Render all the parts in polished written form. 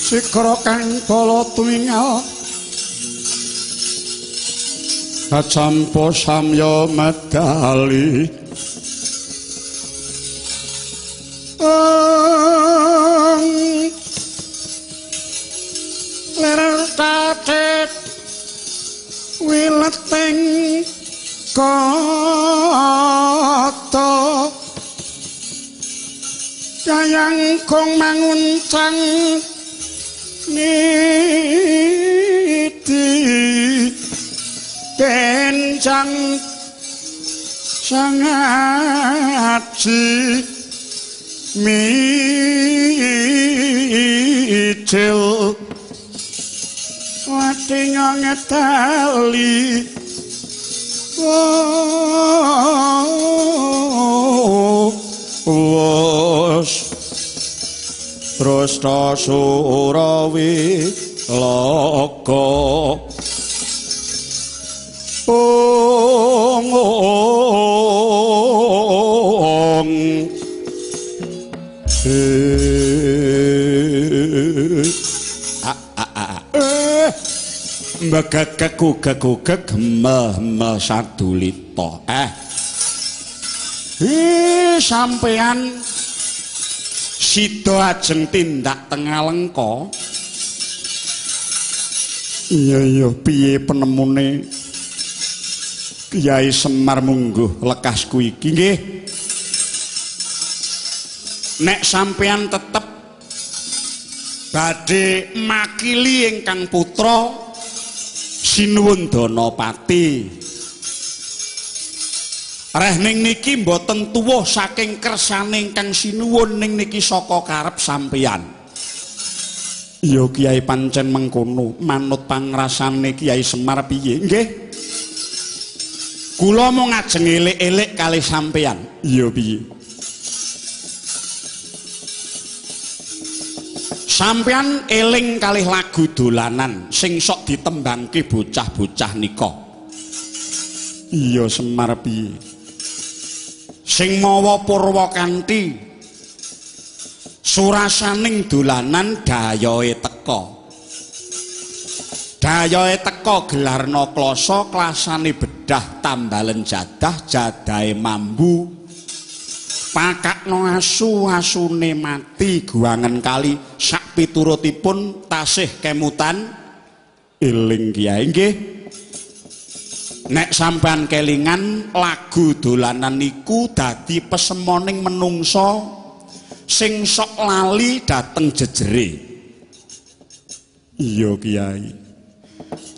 Sikara kang bala tumingal kacampa samya medali lir tatit wileting kata yayang kong manguncang niti kencang sangaji mijil wati ngeteli wos Trasta surawi laka ong mbegegeg ugeg-ugeg meh sadulita. Sampean sida ajeng tindak teng Alengka. Iya iya piye penemune Kyai Semar mungguh lekasku iki nggih. Nek sampean tetep badhe makili ingkang putra Sinuwun Danapati. Reh ning niki mboten tuwuh saking kersane ingkang sinuwun, ning niki saka karep sampeyan. Iya Kyai pancen mengkono, manut pangrasane Kyai Semar piye? Nggih. Kula mung ngajeng elek-elek kalih sampeyan. Iya piye? Sampeyan eling kalih lagu dolanan sing sok ditembangke bocah-bocah nika. Iya Semar piye? Sing mawa purwa kanthi surasaning dolanan dayohe teka. Dayohe teka gelarna klasa, klasane bedah tambalen jadah, jadahe mambu. Pakakno asu, asune mati guwangen kali, sak piturutipun tasih kemutan. Eling Kyai nggih. Nek sampean kelingan lagu dolanan niku dadi pesemoning menungsa sing sok lali dateng jejere. Iya Kyai.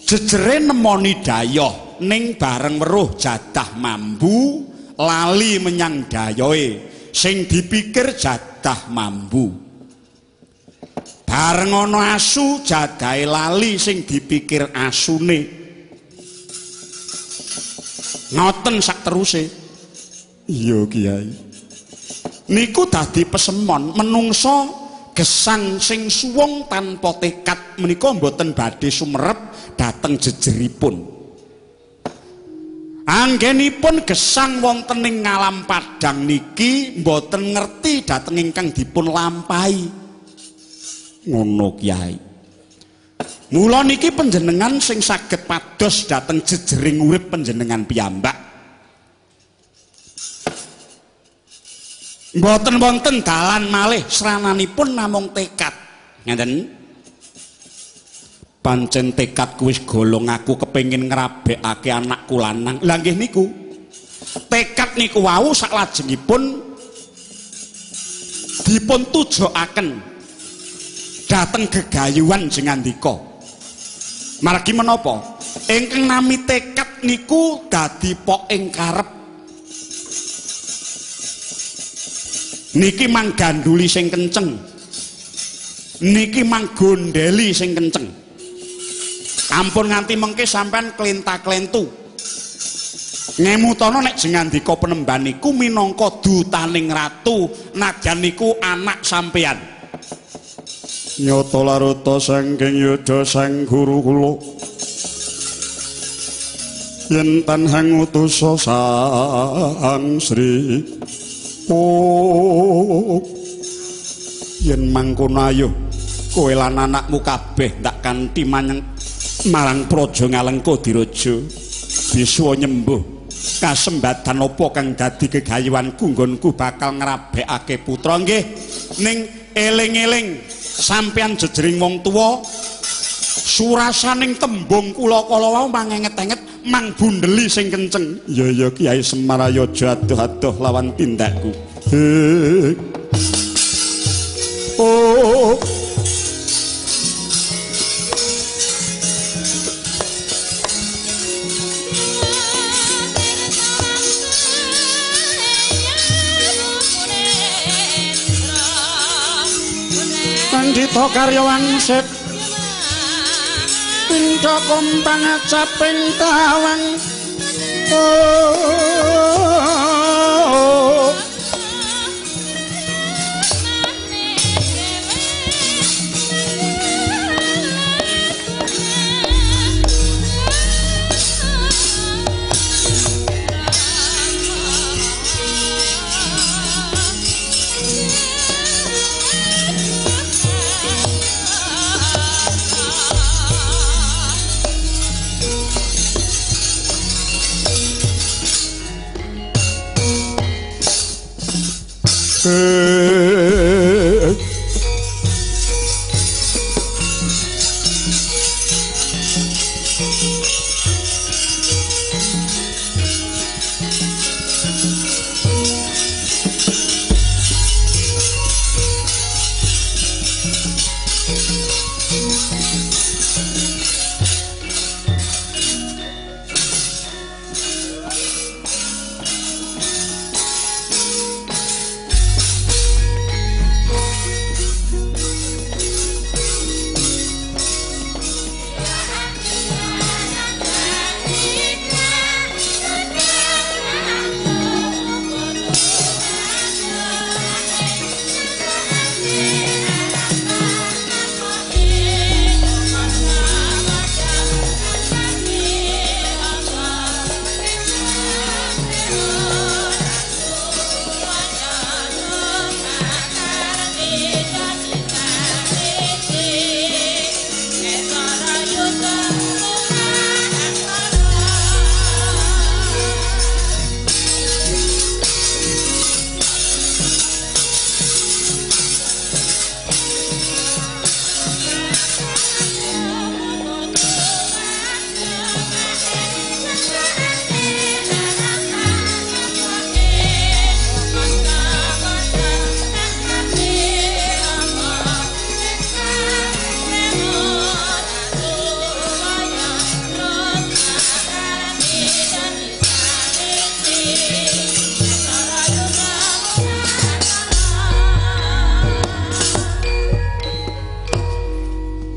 Jejere nemoni dayoh ning bareng weruh jadah mambu lali menyang dayohe sing dipikir jadah mambu. Bareng ana asu jadahe lali sing dipikir asune. Ngoten sak teruse. Iya Kiai. Niku dadi pesemon menungso gesang sing suwung tanpa tekad menika mboten badhe sumerep dhateng jejeripun. Anggenipun gesang wonten ing ngalam padhang niki mboten ngerti dhateng ingkang dipun lampahi. Ngono Kiai. Mula niki panjenengan sing saged pados dhateng jejering urip panjenengan piyambak. Mboten wonten dalan malih srananipun namung tekad. Ngenten. Pancen tekadku wis golong aku kepengin ngrabekake anakku lanang. Lah nggih niku. Tekad niku wau saklajengipun dipun tujokaken dhateng gegayuhan jengandika. Margi menapa? Ingkang nami tekad niku dadi pok ing karep. Niki mang ganduli sing kenceng. Niki mang gondeli sing kenceng. Ampun nganti mengke sampean klentak-klentu. Ngemutana nek jengandika penemban niku minangka dutaning ratu, nadyan niku anak sampean. Nyata laruta saking yuda sang guru kula. Yen tanha ngutus sang Sri. Oh. Yen mangkono ayo kowe lan anakmu kabeh ndak kanthi manyang marang praja Ngalengka Diraja biswa nyembuh kasembadan apa kang dadi gegayuhanku nggonku bakal ngrabekake putra nggih ning eling-eling sampeyan jejering wong tuwa surasaning tembung kula kala wau mangenget-enget mang bundeli sing kenceng. Ya ya Kiai Semar ayo adoh-adoh lawan tindakku. Oh. Pandita karya wangsit pindha kompang acaping tawang. Oh.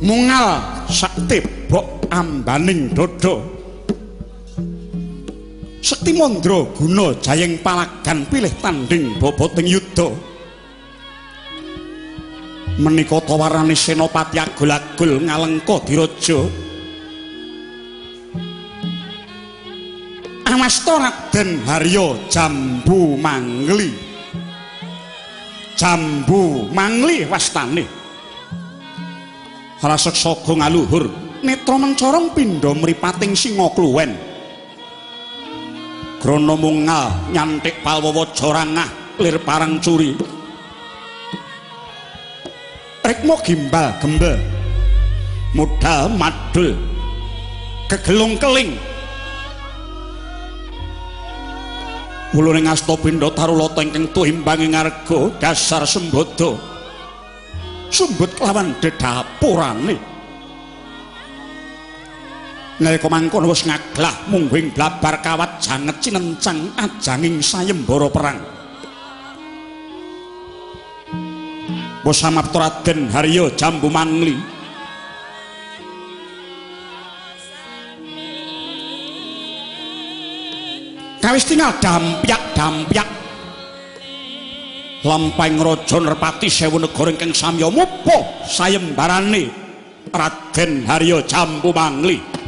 Mungal sak tebok ambaning dada. Sekti mandra guna jayeng palagan pilih tanding boboting yuda. Menika tawarane Senopati Agul-agul ngalengka diraja. Awasta Raden Harya Jambu Mangli. Jambu Mangli wastane. Raseksa ngaluhur netra mencorong pindha mripating singa kluwen. Grana mungal nyantik palwawa jorangah lir parang curi. Rikma gimbal gembel modal madul kegelung keling. Wuluning asta pindha tarulata ingkang tuhimbang ing ngarga dasar sembada. Sumbut kelawan dedapurane. Nalika mangkono wis ngaglah mungguing blabar kawat janget cinencang ajanging sayembara perang. Wis samapta Raden Harya Jambu Mangli. Kawis tinggal dampyak-dampyak lampahing raja nerpati sewu negara ingkang samya mupa sayembarane Raden Harya Jambu Mangli.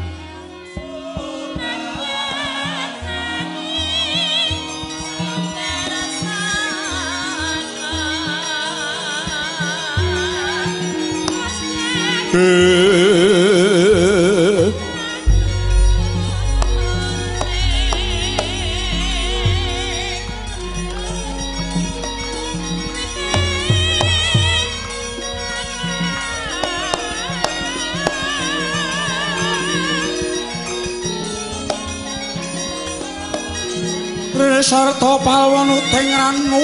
Sarta palwana teng ranu.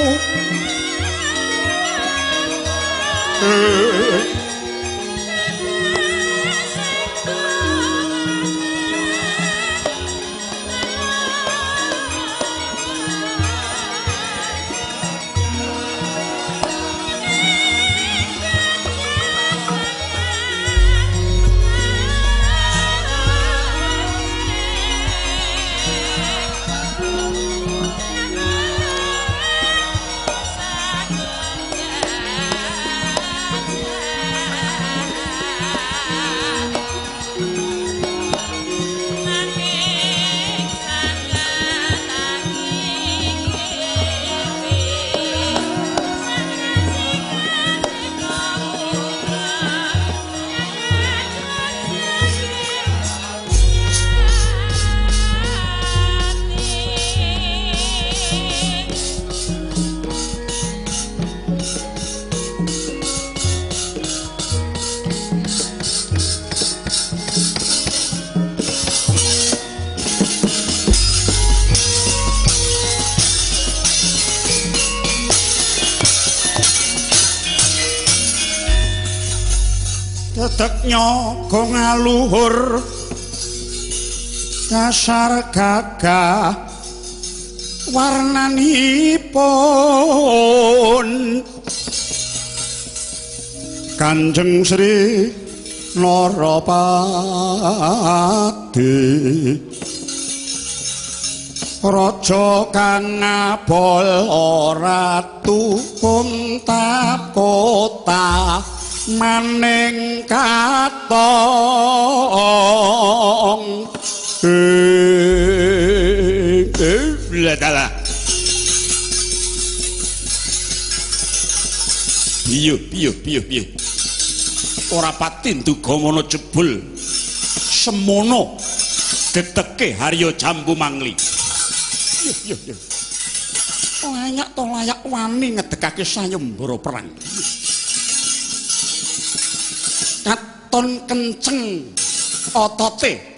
Dedek nyaga ngaluhur kasar gagah warnanipun Kanjeng Sri Narapati raja kang ngabol ratu kuntap kota maning katong. Dalah piye piye piye piye ora pati nduga mono jebul semono deteke Harya Jambu Mangli. Piye piye piye layak to layak wani ngedekake sayembara perang. Katon kenceng otote